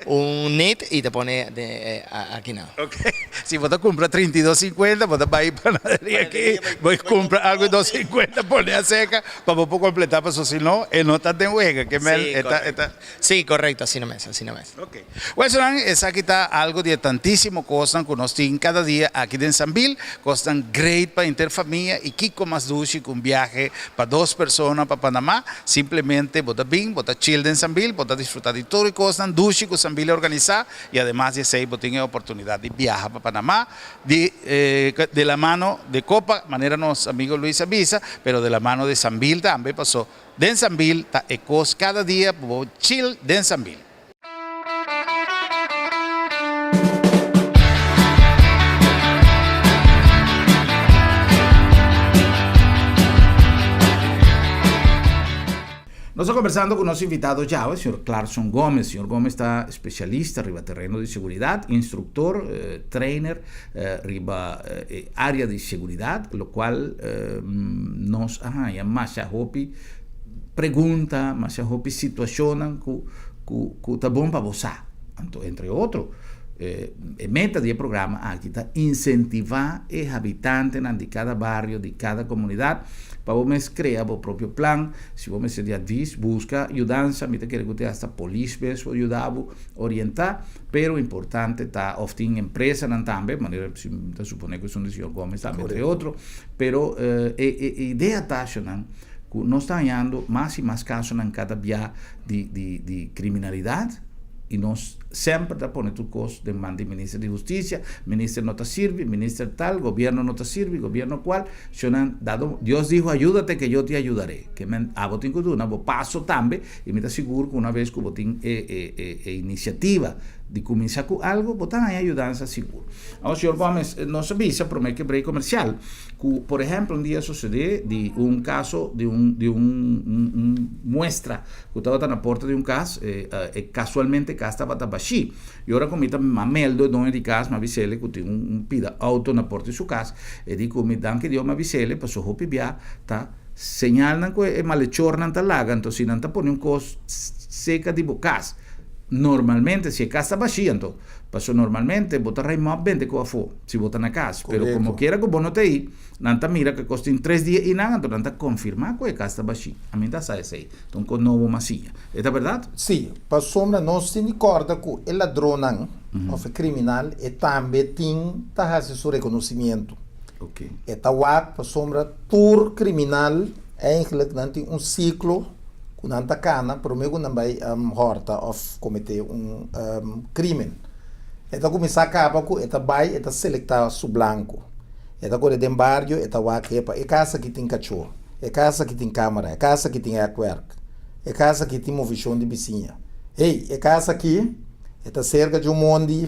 [SPEAKER 3] un nit i ta pone den akinan.
[SPEAKER 1] Ok. Si bo ta kumpra 32,50 bo ta bai panaderia aki bo kumpra algu di 2,50 pone aseka pa bo por kompletá pasobra si no e no ta den wega. Ke men e ta e ta.
[SPEAKER 3] Sí, korekto. Asina mes, asina mes.
[SPEAKER 1] Ok. Wèsnan, esaki ta algo di e tantísimo kosnan ku nos tin kada dia aki den Sambil, kosnan great pa henter famia i kiko mas dushi ku un biahe pa dos persona pa Panamá. Simplemente bo ta bin, bo ta chill den Sambil, bo ta disfrutá di tur e kosnan dushi ku Sambil a organisá i ademas di esei bo tin e oportunidat di biaha pa Panamá di de la mano de Copa, manera nos amigo Luis a bisa, pero de la mano de Sambil tambe, paso den Sambil ta e kos kada dia pa bo chill den Sambil. Nos ta conversando cu nos invitado djawe, señor Clarkson Gomez. Señor Gomez ta especialista riba terreno di seguridad, instructor, trainer riba e area di seguridad, locual nos a haya masha hopi pregunta, masha hopi situacionnan cu cu ta bon pa bo sa. Anto entre otro, e meta di e programa aki ta insentivá e habitantenan di kada bario, di kada komunidat, pa bo mes krea bo propio plan. Si bo mester di advis, buska yudansa. Mi ta kere ku te hasta polis mes por yuda bo orientá. Pero importante ta òf tin empresanan tambe, manera si mi ta suponé ku esun di señor Gomez tambe, entre otro. Pero e idea ta, shonnan, ku nos ta hañando mas i mas kasonan kada bia di di di kriminalidat. I nos semper ta pone tur kos den man di minister di hustisia, minister no ta sirbi, minister tal, gobierno no ta sirbi, gobierno kual, shonnan dado Dios dijo ayúdate que yo te ayudaré, ke men abo tin ku duna bo paso tambe i mi ta sigur ku una bes ku bo tin e e e e inisiativa di kuminsá ku algo bo ta haña yudansa sigur. Awor señor Gomez nos a bisa promé ke break komersial ku por ehèmpel un dia a sosodé di un kaso di un di un un muestra ku tabata na porta di un kas, e kasualmente e kas tabata bashí. I ora ku mi ta mameldo e doño di kas, mi a bis'el ku tin un pida outo na porta di su kas. E di ku mi, Danki Dios, mi a bis'el, pasobra hopi bia ta señalnan ku e malechornan ta laga, anto si nan ta pone un kos seka di bo kas, normalmente si e kas ta bashí anto, pasobra normalmente bo ta raimòp bente ku afó si bo ta na kas, pero komokiera ku bo no ta ei, Nan ta mira ku e kos tin tres dia einan, anto nan ta konfirmá ku e kas ta bashí. Ami ta sa esei. Ta un kos nobo mas siña. E ta bèrdat?
[SPEAKER 2] Sí, pasobra nos tin di kòrda ku e ladronnan òf e kriminal e tambe tin ta hasi su rekonosimientu. E ta wak pasobra tur kriminal eigentlik nan tin un siklo ku nan ta kana promé ku nan bai hòrta òf kometé un krimen. E ta kuminsá kaba ku e ta bai e ta selektá su blanko. E ta kore den bario, e ta wak epa, e kas aki tin kachó, e kas aki tin kámara, e kas aki tin hèkwerk, e kas aki tin movishon di bisiña. Hey, e kas aki, e ta serka dje un mondi,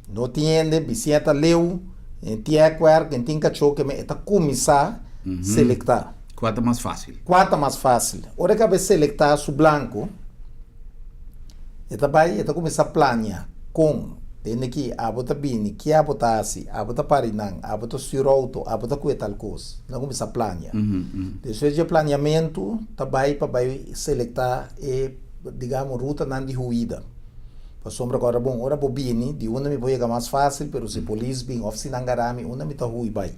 [SPEAKER 2] no tin hende, bisiña ta leu, e tin hèkwerk, e tin kachó, ke men e ta kuminsá selektá.
[SPEAKER 1] Kua ta mas fásil?
[SPEAKER 2] Kua ta mas fásil? Ora e kaba e selektá su blanku, E ta bai, e ta kuminsá plania kon tende ki abo ta bini, ki abo ta hasi, abo ta pari nan, abo ta stür outo, abo ta kue tal kos. Nan kuminsá plania. Despues dje planiamentu ta bai pa bai selektá e, digamos, rutanan di huida. Pasobra ku ora bon, ora bo bini, di unda mi por yega mas fásil, pero si polis bin òf si nan gara mi, unda mi ta hui bai.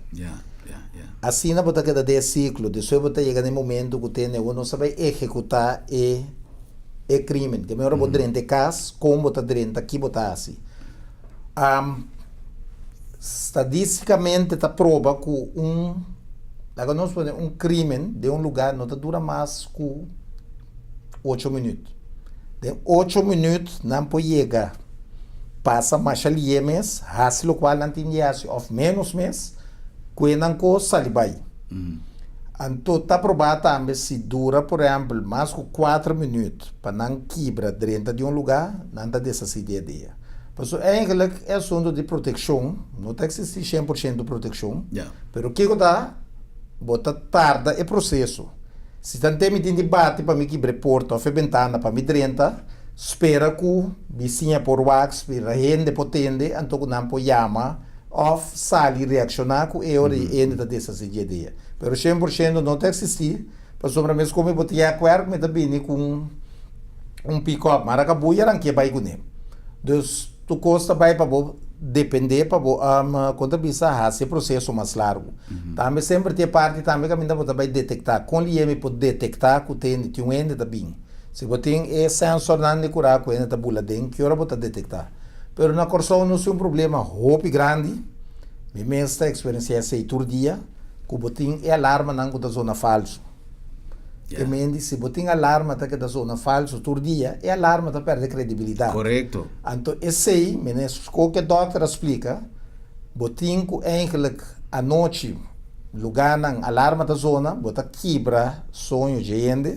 [SPEAKER 2] Asina bo ta keda den e siklo. Despues bo ta yega na e momentu ku tende awor nos ta bai ehekutá e. e crimen. Ke ora bo drenta e cas, con bo ta drenta, ki bo ta haci. Stadisticamente ta proba cu un, laga nos pone un crimen den un lugar no ta dura mas cu ocho minuut. Den ocho minuut nan por yega pasa masha lie mes, haci locual nan tin di haci of menos mes, cu e nan cos sali bay. Anto ta probá tambe si dura por ehèmpel mas ku kuater minüt pa nan kibra drenta di un lugá, nan ta deshasí di e dia. Pasobra eigenlik e asuntu di protekshon no ta eksistí shen por shento protekshon, pero kiko ta bo ta tarda e proseso. Si tanten mi tin di bati pa mi kibra e porta òf e bentana pa mi drenta, spera ku bisiña por wak, spera hende por tende, anto ku nan por yama Of sali reakshoná ku e ora i hende ta deshasí dje dia. Pero 100% no ta eksistí, pasobra mes komo bo ta yèkwerk mi ta bini ku un pikòp, mara kabuya nan ke bai kuné. Dus tur kos ta bai pa bo dependé pa bo kon ta bisa hasi e proseso mas largu. Tambe semper tin e parti tambe kaminda bo ta bai detektá kon lié mi por detektá ku tende tin un hende ta bin. Si bo tin e sensornan di kurá ku hende ta bula den, ki ora bo ta detektá? Pero na Kòrsou nos tin un problema hopi grandi, mi mes ta eksperensiá esei tur dia, ku bo tin e alarmanan ku ta zona falsu. Te mende si bo tin alarma ta keda zona falsu tur dia, e alarma ta pèrdè kredibilidat.
[SPEAKER 1] Korekto.
[SPEAKER 2] Anto esei, menes koke dòkter a splika, bo tin ku eigentlik anochi lugánan alarma ta zona, bo ta kibra soño dje hende.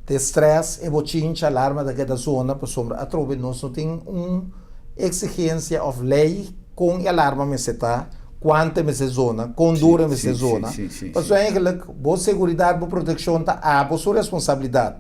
[SPEAKER 2] Te stress e bochincha alarma ta keda zona pasobra atrobe nos no tin un exigencia of ley con e alarma mester ta, cuanto e mester zona, con duro e mester zona. Pasobra eigenlijk bo seguridad, bo proteccion ta abo su responsabilidad.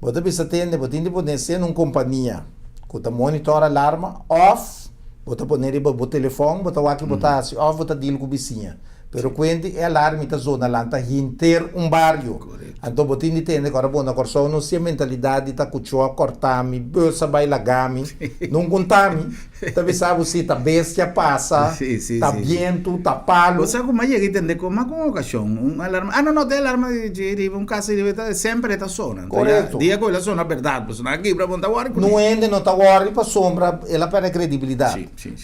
[SPEAKER 2] Bo ta bisa tende bo tin di pone esei na un compania cu ta monitor alarma of bo ta pone riba bo telefon, bo ta wak bo ta haci of bo ta deal cu bisiña. Pero kuenti e alarmi ta zona lanta hinter un bario. Anto bo tin di tende ku ora bo na Kòrsou no si e mentalidat di ta kuchó a kòrta mi, bus a bai laga mi, nun konta mi. Ta bisa bo si ta bestia pasa, ta bientu, ta palu.
[SPEAKER 1] Bo sa ku mi a yega i tende ku mas ku un okashon un alarma, ah no no ta e alarma di riba un kasa riba ta semper e ta sona. Anto ya dia ku el a sona bèrdat pasobra nan a kibra bo no ta wòri kuné.
[SPEAKER 2] Nun hende no ta wòri pasobra el a pèrdè kredibilidat.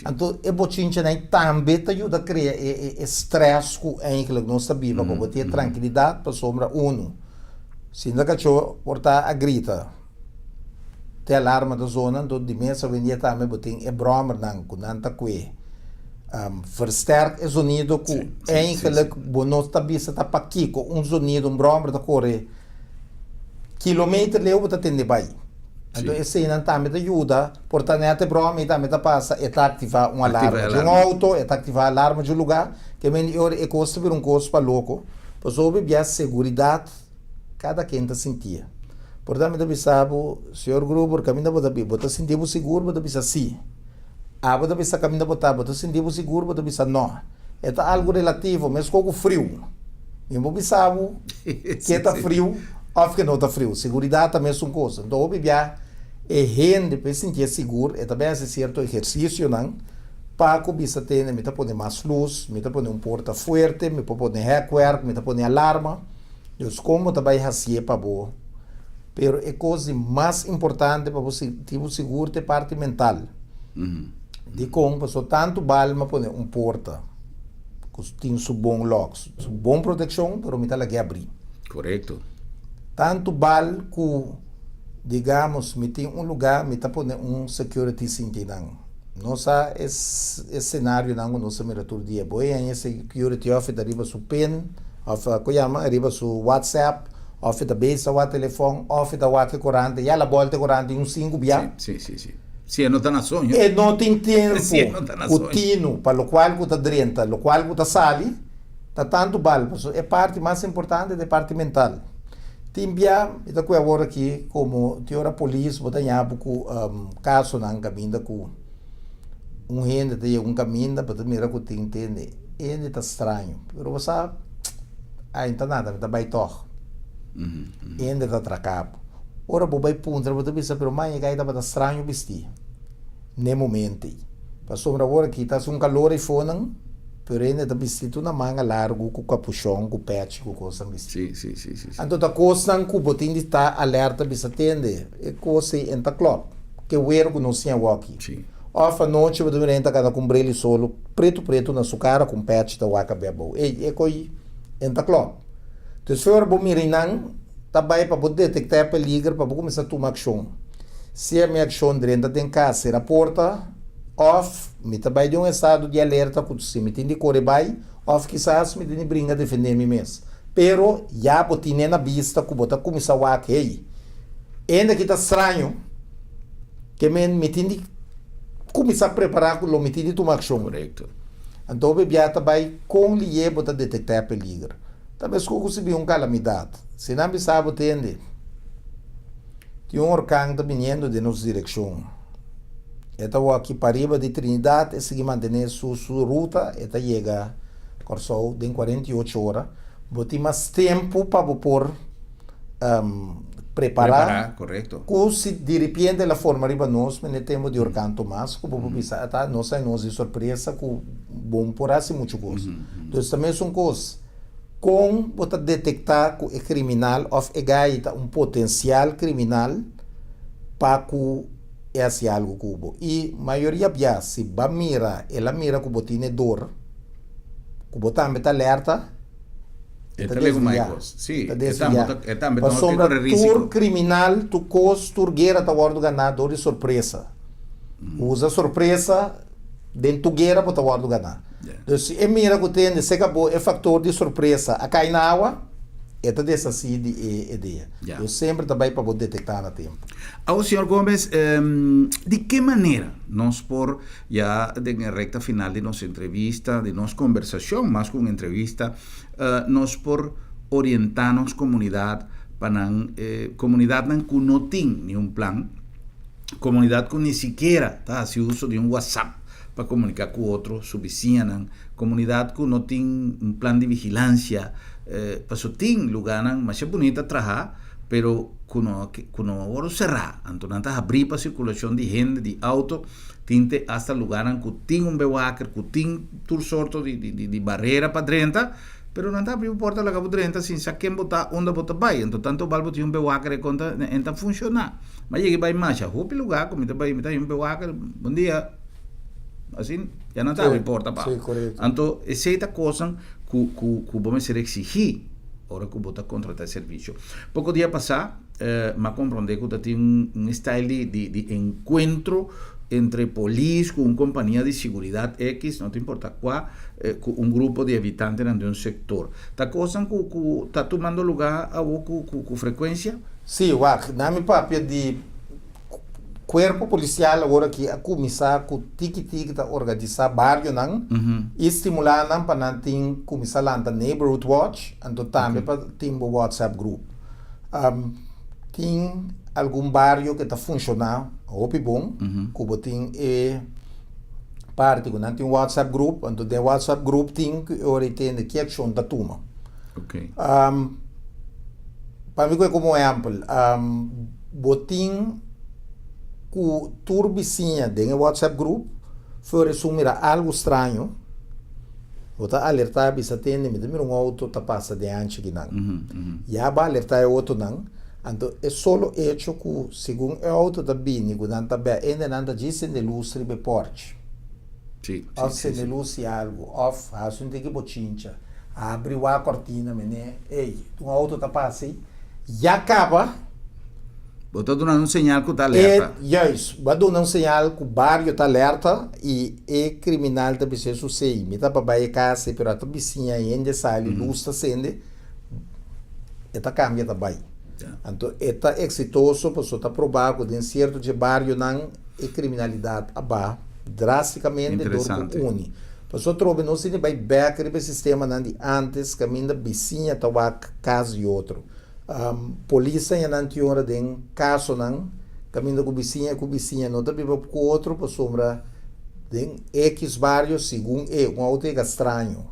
[SPEAKER 2] Anto e bochinchanan ei tambe ta yuda krea e stress ku eigenlijk nos ta biba pa bo tin e trankilidat pasobra unu sinta kachó por ta a grita. Te alarma ta zona, anto di mes awendia tambe bo tin e bròmernan ku nan ta kue versterk e zonido ku eigenlijk bo no ta bisa ta pakiko un zonido, un bròmer ta kore kilometer leu bo ta tende bai. Anto eseinan tambe ta yuda, por ta nèt e bròmer ei tambe ta pasa, e ta aktivá un alarma di un outo, e ta aktivá alarma di un lugá, ke men di ora e kos ta bira un kos pa loko, pasobra bia seguridat Kada ken ta sintié. Por ta mi ta bisa bo, Señor Gruber, kaminda bo ta biba, bo ta sinti bo sigur? Bo ta bisa sí. Abo ta bisa kaminda bo ta, bo ta sinti bo sigur? Bo ta bisa no. E ta algu relativo, meskos ku friu. Mi por bisa bo ke ta friu òf ke no ta friu. Seguridat ta mesun kos. Anto hopi bia e hende pa e sintié sigur, e ta bin hasi sierto ehersisionan pa ku bisa tende mi ta pone mas lus, mi ta pone un porta fuerte, mi por pone hèkwerk, mi ta pone alarma. Dus kon bo ta bai hasié pa bo? Pero e kos di mas importante pa bo sinti bo sigur ta e parti mental. Dikon? Pasobra tantu bal mi a pone un porta ku tin su bon lòk, su bon protekshon, pero mi ta lag'é abrí.
[SPEAKER 1] Korekto.
[SPEAKER 2] Tantu bal ku, digamos, mi tin un lugá, mi ta pone un security sinti nan. Nos sa e senarionan ku nos ta mira tur dia. Bo e haña security òf e ta riba su pin, òf ku yama riba su whatsapp, òf e ta besa wak telefòn, òf e ta wak e korant, ya la bòlta e korant un sinku bia.
[SPEAKER 1] Sí, sí, sí. Si e no ta na soño.
[SPEAKER 2] E no tin tempu ku tinu pa lokual ku ta drenta, lokual ku ta sali, ta tantu bal. Pasobra e parti mas importante ta e parti mental. Tin bia mi ta kue awor aki komo tin ora polis bo ta ña bo ku kasonan kaminda ku un hende ta yega un kaminda bo ta mira ku tin tende hende ta straño pero bo sa ai no ta nada mi ta bai tòg hende ta traka bo ora bo bai puntra bo ta bisa pero maña kai tabata straño bisti n'e momento ei pasobra awor aki ta hasi un kalor eifonan. Pero hende ta bisti tur na manga largu ku kapushon, ku pèchi, ku kosnan bisti.
[SPEAKER 1] Sí, sí, sí, sí, sí.
[SPEAKER 2] Anto ta kosnan ku bo tin di ta alerta bisa tende, e kos ei en ta klòp. Ke wer ku nos siña wòki.
[SPEAKER 1] Sí.
[SPEAKER 2] Òf anochi bo ta mira hende ta kana ku un bril di solo pretu pretu na su kara ku un pèchi ta wak abia abou. Ey, e koi en ta klòp. Dus ora bo mira einan ta bai pa bo detektá e peliger pa bo kuminsá tuma akshon. Sea mi akshon drenta den kas, sera porta. Òf, mi ta bai den un estado di alerta ku si mi tin di kore bai, òf kisas mi tin di bringa defendé mi mes. Pero, ya bo tine na bista ku bo ta kuminsá wak, Hey, hende aki ta straño, ke men mi tin di kuminsá prepará ku lo mi tin di tuma akshon.
[SPEAKER 1] Korekto.
[SPEAKER 2] Anto bo bia ta bai kon lié bo ta detektá e peliger. Ta meskos ku si bin un kalamidat. Si nan bisa bo tende, tin un orkan ta biniendo den nos direkshon. E ta wòki pariba di Trinidad, e sigui mantené su su ruta, e ta yega Kòrsou den 48 ora. Bo tin mas tempu pa bo por prepará.
[SPEAKER 1] Prepará, korekto.
[SPEAKER 2] Ku si diripiente el a forma riba nos mene tempu di orkan Tomas, ku bo por bisa ata nos a nos di sorpresa ku bo no por hasi muchu kos. Entonces ta mesun kos, kon bo ta detektá ku e kriminal òf e gai ta un potensial kriminal pa ku e hasi algu ku bo. I mayoria bia si ba mira, el a mira ku bo tine dor, ku bo tambe ta alerta,
[SPEAKER 1] E
[SPEAKER 2] e ta
[SPEAKER 1] ta legu mai
[SPEAKER 2] desviá.
[SPEAKER 1] kos. Sí,
[SPEAKER 2] Ta
[SPEAKER 1] e
[SPEAKER 2] desviá.
[SPEAKER 1] tambe ta, e tambe ta
[SPEAKER 2] Pasobra
[SPEAKER 1] kore
[SPEAKER 2] tur
[SPEAKER 1] risiko.
[SPEAKER 2] kriminal, tur kos, tur guera ta wòrdu ganá dor di sorpresa. Usa sorpresa den tur guera bo ta wòrdu ganá. Dus si e mira ku tende seka bo e faktor di sorpresa a kai na awa, E ta deshasí di e idea.
[SPEAKER 1] Ya.
[SPEAKER 2] Dios semper ta bai pa bo detektá na tempu.
[SPEAKER 1] Awor, señor Gomez, di ke manera nos por, ya den e rekta final di nos entrevista, di nos kombersashon, mas ku un entrevista, nos por orientá nos komunidat pa nan, komunidatnan ku no tin ni un plan, komunidat ku ni sikiera ta hasi uso di un WhatsApp pa komuniká ku otro, su bisiñanan, komunidat ku no tin un plan di vigilansia, Paso tin lugánan masha bunita trahá, pero ku no ku no a wòrdu será. Anto nan ta habrí pa sirkulashon di hende, di outo. Tin te asta lugánan ku tin un bewaker, ku tin tur sorto di di di barera pa drenta, pero nan ta habrí bo porta laga bo drenta sin sa ken bo ta, unda bo ta bai. Anto tantu bal bo tin un bewaker e konta en ta funshoná. Mi a yega bai masha hopi lugá ku mi ta bai mi ta haña un bewaker, bon dia, asin ya nan ta habrí porta pa bo. Anto esei ta kosnan. Ku ku ku bo mester eksigí. ora ku bo ta kontratá e servisio. Poko dia pasá m'a komprondé ku ta tin un style di di di enkuentro entre polis ku un kompania di siguridat X, no ta importá kua, ku un grupo di habitantenan di un sektor. Ta kosnan ku ku ta tumando lugá awo ku ku frekuensia?
[SPEAKER 2] Sí, wak, na mi papia di Kuerpo polisial awor aki a kuminsá ku tiki tiki ta organisá barionan i stimulá nan pa nan tin kuminsá lanta neighborhood watch anto tambe pa tin bo whatsapp group. Tin algun bario ke ta funshoná hopi bon ku bo tin e parti ku nan tin whatsapp group anto den whatsapp group tin ku e ora i tende ki akshon ta tuma. Pa mi ku e komo ehèmpel. Bo tin ku tur bisiña den e WhatsApp group for esun mira algu straño, bo ta alertá bisa tende mi ta mira un outo ta pasa den anchi kinan. Ya bo a alertá e otonan, anto e solo echo ku segun e outo ta bini ku nan ta bè ende nan ta djis sende lus riba e porch òf sende lus si algu òf hasi un tiki bochincha, abri wak kòrtina mene ey un outo ta pasa ei. Ya kaba.
[SPEAKER 1] Bo ta duna un señal ku ta alerta.
[SPEAKER 2] E, juist. Bo a duna un señal ku bario ta alerta i e kriminal ta bisa esun sei. Mi ta pa bai e kas ei, pero a ta bisiña hende sali, lus ta sende, e ta kambia ta bai. Anto e ta eksitoso pasobra ta probá ku den sierto dje barionan e kriminalidat a baha drástikamente dor ku uni. Pasobra trobe nos tin di bai bèk riba e sistemanan di ántes kaminda bisiña ta wak kas di otro. Polis ta ña nan tin ora den kasonan kaminda ku bisiña ku bisiña no ta biba ku otro pasobra den ekis bario segun e un outo yega straño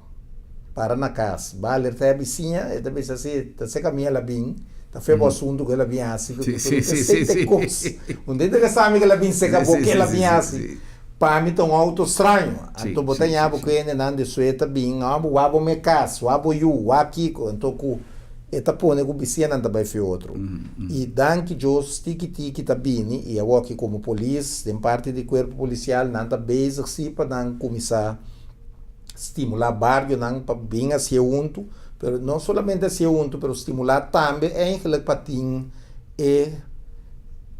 [SPEAKER 2] para na kas ba alerta e bisiña e ta bisa si ta seka mi el a bin ta fe bo asuntu ku el a bin hasi kos un dente ke sami ku el a bin seka bo ke el a bin hasi. Pa mi ta un auto straño. Anto bo ta ña bo ku hendenan di sue ta bin, ah, bo wak bo me kas, wak bo yu, wak kiko. Anto ku e ta pone ku bisianan ta bai fi otro. I danki Dios tiki tiki ta bini i awoki komo polis den parti di kuerpo polisial nan ta bezig si pa nan kuminsá stimulá barionan pa bin hasié huntu, pero no solamente hasié huntu pero stimulá tambe eigenlijk pa tin e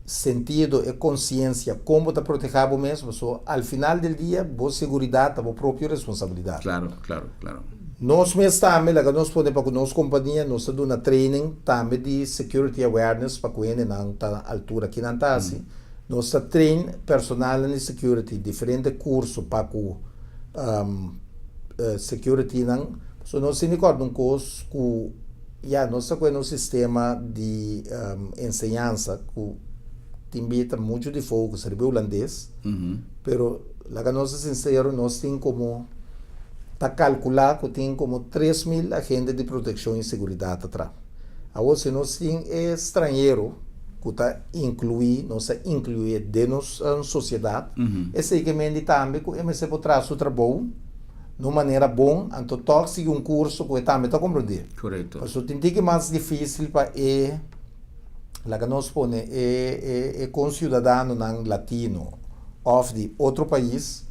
[SPEAKER 2] sentido, e konsiensia kon bo ta protehá bo mes, pasobra al final del dia bo seguridat ta bo propio responsabilidat.
[SPEAKER 1] Claro, claro, claro.
[SPEAKER 2] Nos mes tambe laga nos pone pa ku nos kompania nos ta duna training tambe di security awareness pa ku hendenan ta na altura kinan ta hasi. Nos ta train personalnan di security diferente kurso pa ku securitynan. Pasobra nos tin di kòrda un kos ku. Ya, nos ta ku'e nos sistema di enseñansa ku tin bia ta muchu di focus riba e hulandes, pero laga nos ta sinsero nos tin komo ta kalkulá ku tin komo 3000 agente di protekshon i seguridat atra. Awor si nos tin e stranhero ku ta inkluí, nos ta inkluí den nos sosiedat, esei ke mende tambe ku e mester por traha su trabou. Na un manera bon, anto tòg sigui un kurso ku e tambe ta komprondé.
[SPEAKER 1] Korekto.
[SPEAKER 2] Pasobra tin tiki mas difísil pa e, laga nos pone, e e e konsiudadanonan latino òf di otro pais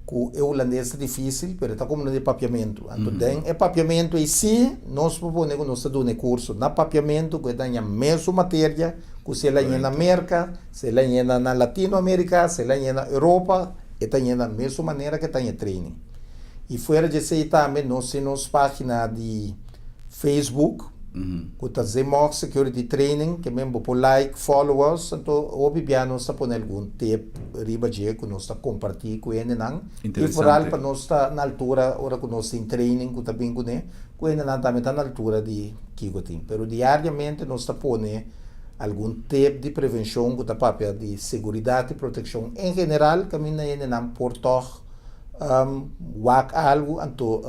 [SPEAKER 2] ku e hulandes ta difísil, pero e ta komprondé papiamentu. Anto den e papiamentu ei sí nos por pone ku nos ta duna e kurso na papiamentu ku e ta haña mesun materia ku si el a haña na Merka, si el a haña na Latinoamérika, si el a haña na Europa. E ta ñe na mesun manera ke ta ñe training. I fuera dje esei tambe nos tin nos pagina di Facebook ku ta Zemog Security Training ke men bo por like, follow us, anto hopi bia nos ta pone algun tip riba dje ku nos ta kompartí ku hendenan i foral pa nos ta na altura ora ku nos tin training ku ta bin kuné ku hendenan tambe ta na altura di kiko tin. Pero diariamente nos ta pone Algun tip di prevenshon ku ta papia di seguridat i protekshon en general kaminda hendenan por tòg wak algu anto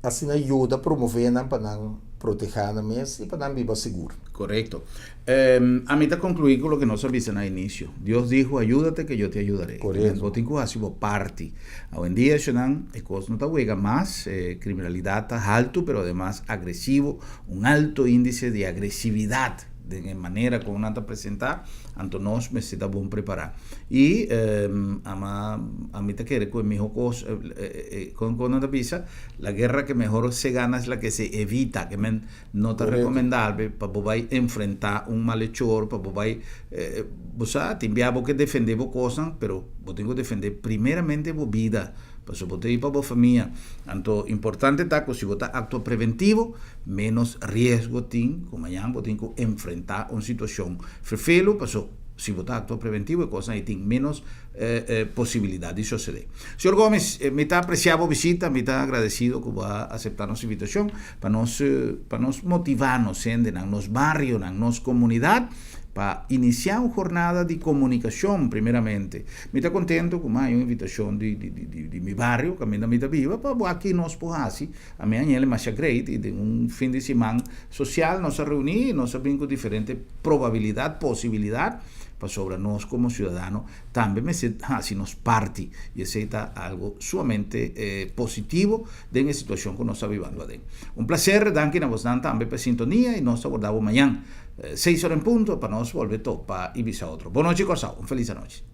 [SPEAKER 2] asina yuda promové nan pa nan protehá nan mes i pa nan biba sigur.
[SPEAKER 1] Korekto. Ami ta konkluí ku loke nos a bisa na inisio. Dios dijo, Ayúdate ke yo te ayudaré.
[SPEAKER 2] Korekto.
[SPEAKER 1] Bo tin ku hasi bo parti. Awendia, eshonan, e kos no ta wega mas, e kriminalidat ta haltu pero ademas agresivo. Un alto índice di agresividad. Den e manera kon nan ta presentá, anto nos mester ta bon prepará. I ama ami ta kere ku e mihó kos, kon kon nan ta bisa, la guerra que mejor se gana es la que se evita, ke men no ta rekomendabel pa bo bai enfrentá un malechor, pa bo bai, bo sa, tin bia bo ke defendé bo kosnan, pero bo tin ku defendé primeramente bo bida. Pasobra bo ta i pa bo famia. Anto importante ta ku si bo ta aktua preventivo, ménos riesgo tin ku mañan bo tin ku enfrentá un situashon ferfelu, paso si bo ta aktua preventivo e kosnan ei tin ménos posibilidat di sosedé. Señor Gomez, mi ta apresiá bo bisita, mi ta agradesido ku bo a aseptá nos invitashon pa nos pa nos motivá nos hendenan, nos barionan, nos komunidat pa inisiá un jornada di komunikashon primeramente. Mi ta contento cu mi a haña un invitacion di di di di mi bario caminda mi ta biba pa bo aki nos por haci. A mi haña el masha great y den un fin di siman social nos a reuni y nos a bin cu diferente probabilidad, posibilidad pasobra nos como ciudadano tambe mester haci nos parti y esey ta algo sumamente positivo den e situacion cu nos ta bibando aden. Un placer, danki na bosnan tambe pa e sintonia y nos ta warda bo mañan seis ora en punto pa nos bolbe topa y bisa otro. Bon nochi Corsou, un feliz anochi.